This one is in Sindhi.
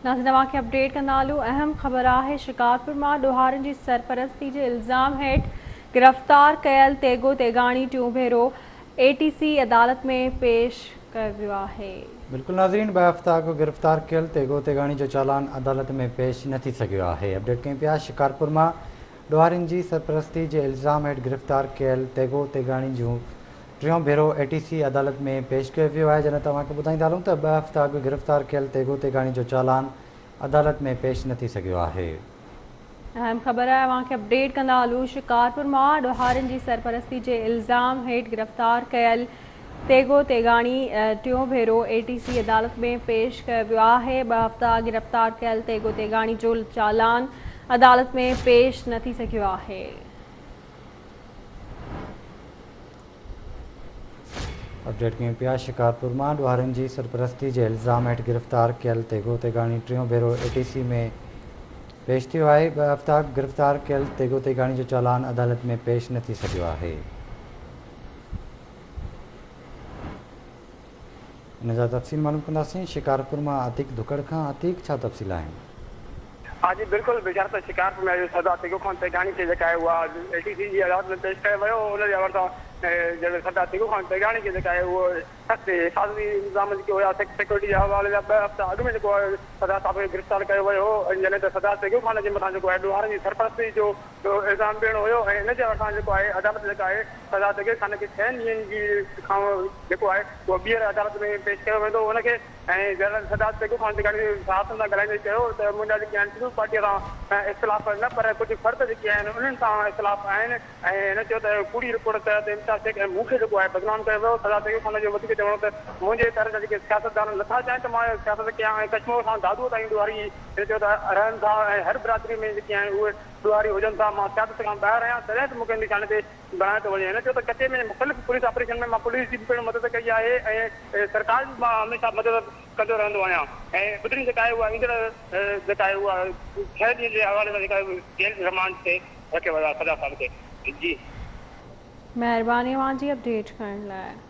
ناظرين اوهان کي اپڊيٽ ڪندا هلون اهم خبر آهي شڪارپور مان ڏوهارين جي سرپرستي جي الزام هيٺ گرفتار ڪيل تيغو تيغاڻي ٽيون ڀيرو اي ٽي سي عدالت ۾ پيش ڪيو ويو آهي. بلڪل ناظرين ٻه هفتا اڳ گرفتار ڪيل تيغو تيغاڻي جو چالان عدالت ۾ پيش نه ٿي سگهيو آهي اپڊيٽ ڪيون پيا شڪارپور مان ڏوهارين جي سرپرستي جي الزام هيٺ گرفتار ڪيل تيغو تيغاڻي جو ٽيون ڀيرو اي ٽي سي عدالت ۾ پيش ڪيو ويو آهي، جڏهن ته اوهان کي ٻڌائيندا هلون ته ٻه هفتا اڳ گرفتار ڪيل تيغو تيغاڻي جو چالان عدالت ۾ پيش نه ٿي سگهيو آهي. اهم خبر آهي اوهان کي اپڊيٽ ڪندا هلون شڪارپور مان ڏوهارين جي سرپرستي جي الزام هيٺ گرفتار ڪيل تيغو تيغاڻي ٽيون ڀيرو اي ٽي سي عدالت ۾ پيش ڪيو ويو آهي، ٻه هفتا اڳ گرفتار ڪيل تيغو تيغاڻي جو چالان عدالت ۾ پيش نه ٿي سگهيو آهي. اپڊيٽ ڪيون پيا شڪارپور مان ڏوهارين جي سرپرستي جي الزام هيٺ گرفتار ڪيل تيغو تيغاڻي ٽيون ڀيرو اي ٽي سي ۾ پيش ٿيو آهي ٻه هفتا اڳ گرفتار ڪيل تيغو تيغاڻي جو چالان عدالت ۾ پيش نه ٿي سگهيو آهي. ان جا تفصيل معلوم ڪنداسين شڪارپور مان عتيق ڌڪڙ کان عتيق ڇا تفصيل آهن. ها جي بلڪل بشارت شڪارپور ۾ اڄ سردار تيغو خان تيغاڻي کي جيڪا آهي اها اي ٽي سي جي عدالت ۾ پيش ڪيو ويو ان جي حوالي سان جڏهن سردار تيغو خان تيغاڻي کي جيڪا آهي اهو سخت حفاظتي انتظام جيڪي هيا سيڪيورٽي جي حوالي سان ٻه هفتا اڳ ۾ جيڪو آهي سردار صاحب کي گرفتار ڪيو ويو هو ۽ جڏهن ته سردار تيغو خان جي مٿان جيڪو آهي ڏوهارين جي سرپرستي جو الزام پڻ هيو ۽ ان جي هٿان جيڪو آهي عدالت جيڪا آهي سزا تيغي خان کي ڇهن ڏينهن جي کان جيڪو آهي اهو ٻيهر عدالت ۾ پيش ڪيو ويندو ان کي ۽ جنرل سردار تيغو خان تيغاڻي صحافين سان ڳالهائيندي چيو ته منهنجا جيڪي آهن پيپلز پارٽي سان اختلاف نه پر ڪجهه فرد جيڪي آهن انهن سان اختلاف آهن ۽ هن چيو ته ڪوڙي رپورٽ تحت امتياز شيخ ۽ مون کي جيڪو آهي بدنام ڪيو ويو سردار تيغو خان جو وڌيڪ چوڻ هو ته منهنجي تر جا جيڪي سياستدان نٿا چاهين ته مان سياست ڪيان ۽ ڪشمور کان دادوء تائين ڏوهاري هن چيو ته رهن ٿا ۽ هر برادري ۾ جيڪي آهن اهي ڏوهاري هجن ٿا، مان سياست کان ٻاهر آهيان تڏهن به مون کي نشاني تي بڻايو ٿو وڃي. هن چيو ته ڪچي ۾ مختلف پوليس آپريشن ۾ مان پوليس جي به پڻ مدد ڪئي آهي ۽ سرڪار جي به مان هميشه مدد ڪندو رهندو آهيان ۽ ٻڌڻي جيڪا آهي اها ايندڙ جيڪا آهي اها ڇهه ڏينهن جي حوالي سان جيڪا آهي جيل رمانڊ تي رکيو ويو آهي سزا صاحب کي جي. مهرباني اوهان جي اپڊيٽ ڪرڻ لاء.